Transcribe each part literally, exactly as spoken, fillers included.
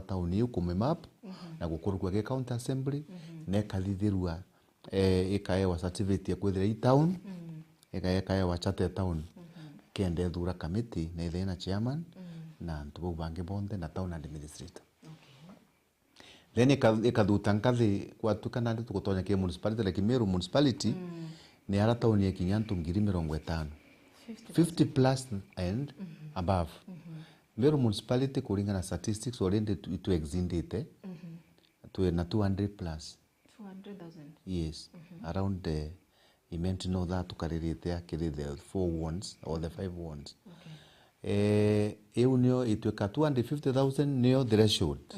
tauni iu kumimap, na gukurukua ki county assembly, na ikathithirua, eh, ikaewa certificate ya kwithira i town, ikae-, ikaewa charter ya town, kenda ithura committee na ithe ina chairman, na antu bau bangi bonthe na town administrator. Then ika-, ikathuta nkathi gwatuika nandi tugutonya ki municipality, like Meru municipality, ni ara tauni ya kinya antu ngiri mirongo itano. Fifty plus and above. Meru municipality, kuringana na statistics, already tu-, itu exceedite. Twi na two hundred plus. Two hundred thousand? Yes. Around the Imenti no thaa tukaririte akiri the four wards or the five wards. Eh, iu nio itwika two hundred fifty thousand nio threshold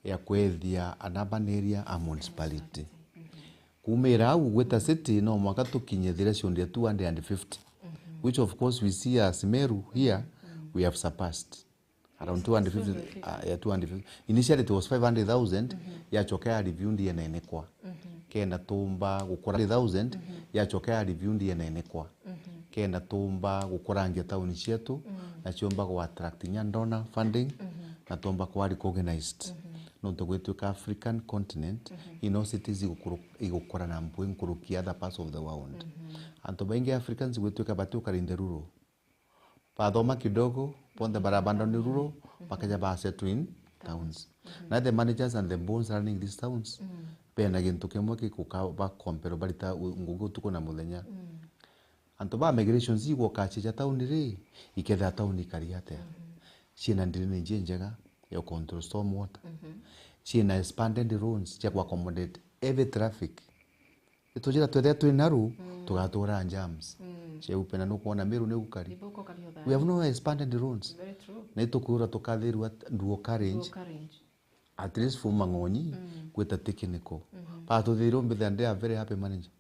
ya kwethia ana baniria a municipality. Kumira au gwita city no mwaka tukinye threshold ya two hundred and fifty, which of course we see as Meru here, we have surpassed. Around two hundred fifty, ah, yeah, two hundred fifty. Initially it was five hundred thousand, yachoka ya review ndiene nikwa. Kenda tumba gukora hundred thousand, yachoka ya review ndiene nikwa. Kenda tumba gukurangia tauni cietu, na ciumba ku attract nya donor funding, na tumba kwa recognized. Nontu gwitwika African continent, ino cities igukuru-, igukura na mpwi nkuruki other parts of the world. Antu baingi Africans gwitwika bati ukara in the rural. Bathoma kidogo, bonthe barabandoni rural, bakaja ba settle in towns. Na the managers and the bones running these towns, bena gintu kimwe gikuka ba compel barita u-, ngugi utuku na muthenya. Antu ba migrations igwoka ciija town ri, ikethira town ikari atia? Ciina drainage injega ya control storm water. Ciina expanded roads cia ku accommodate heavy traffic. Itujira twethira twi naru, tugatura jams. Cia upena nukwona Meru ni ukari. We have no expanded roads. Na itukwirwa tukathirwa dual carriage. At least from Mang'onyi gwita Tekiniko. Batuthirwa mbithira ndi a very happy manager.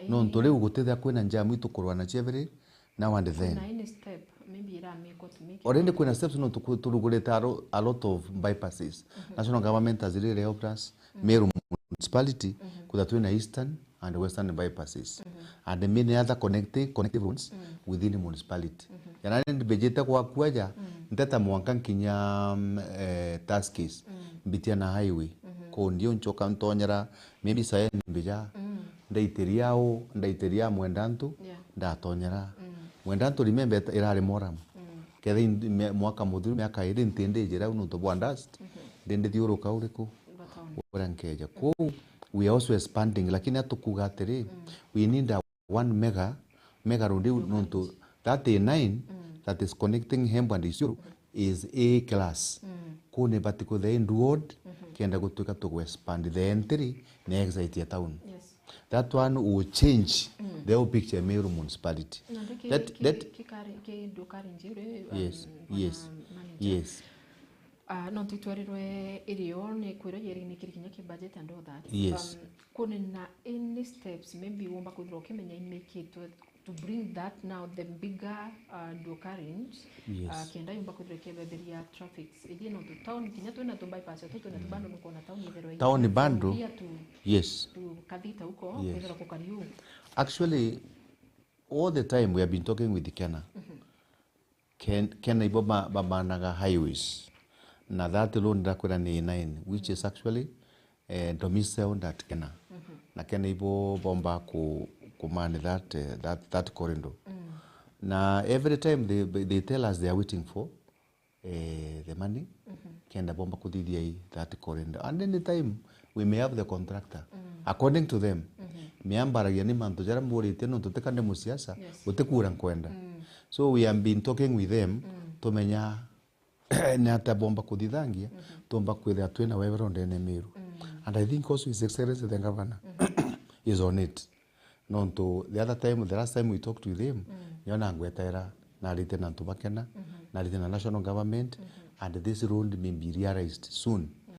Nontu riu gutithia kwina jam itukurwa na cia very now and then. Already kwina steps nontu ku-, turugurite a lo-, a lot of bypasses. National government has really helped us. Meru municipality, kwithira twina eastern and western bypasses. And many other connecting, connective roads within municipality. Jana ni mbijite gwaku aja, nteta mwanka nkinya, mm, eh, Tuskys, mbitia na highway. Kuu ndio nchoka ntonyera, maybe Sayeni mbija, ndaitiria u, ndaitiria Mwendantu, ndatonyera. Mwendantu, remember, irari Moram. Ketha indi-, mia-, mwaka muthiru, miaka iri, ntindijira u nontu bwa dust, ndindithiuruka uriku? Uria nkeja. Kuu, we are also expanding, lakini atukuga atiri, we need a one mega, mega road iu nontu thirty-nine that is connecting Embu and Isiolo is A class. Kuu ni bati kwithira i dual, kenda gutwika tugu expand the entry na exit ya town. That one will change the whole picture ya Meru municipality. Nandi ki, that, ki, that ki kari, ki dual carriage uri, yes, um, yes, manager. Yes. Ah, no ntwitwarirwe irio ni kwirwo yeri ni kiri kinya ki budget and all that. Yes. Um, kunina any steps maybe womba kwithirwa ukimenya imikitwe to bring that now the bigger, uh, dual carriage, yes, uh, kenda yomba kwithirwa ikibeberia traffics. Iji no tu town, kinya twina tu bypass, tu twina tu bando nukwona town ithirwa town bando. Yes. Tu kathita huko, yes, kwithirwa kukari u. Actually, all the time we have been talking with Kena. Ken-, Kena ibo ba-, babanaga highways. Na that road ndakwira ni nine, which is actually, eh, domiciled at Kena. Na Kena ibo bomba ku, ku man that, eh, that, that corridor. Na every time they, they tell us they are waiting for, eh, the money, kenda bomba kuthithia i that corridor. And any time we may have the contractor. According to them, miambaragia ni mantu jaria muritie nontu tika ndi musiasa, yes, gutikura nkwenda. So we have been talking with them, tumenya ni atia bomba kuthithangia, tumba kwithira twina webero ndene Meru. And I think also His Excellency the Governor is on it. Nontu the other time, the last time we talked with him, niona ngwetera, narite na antu ba Kena, narite na national government, and this road may be realized soon.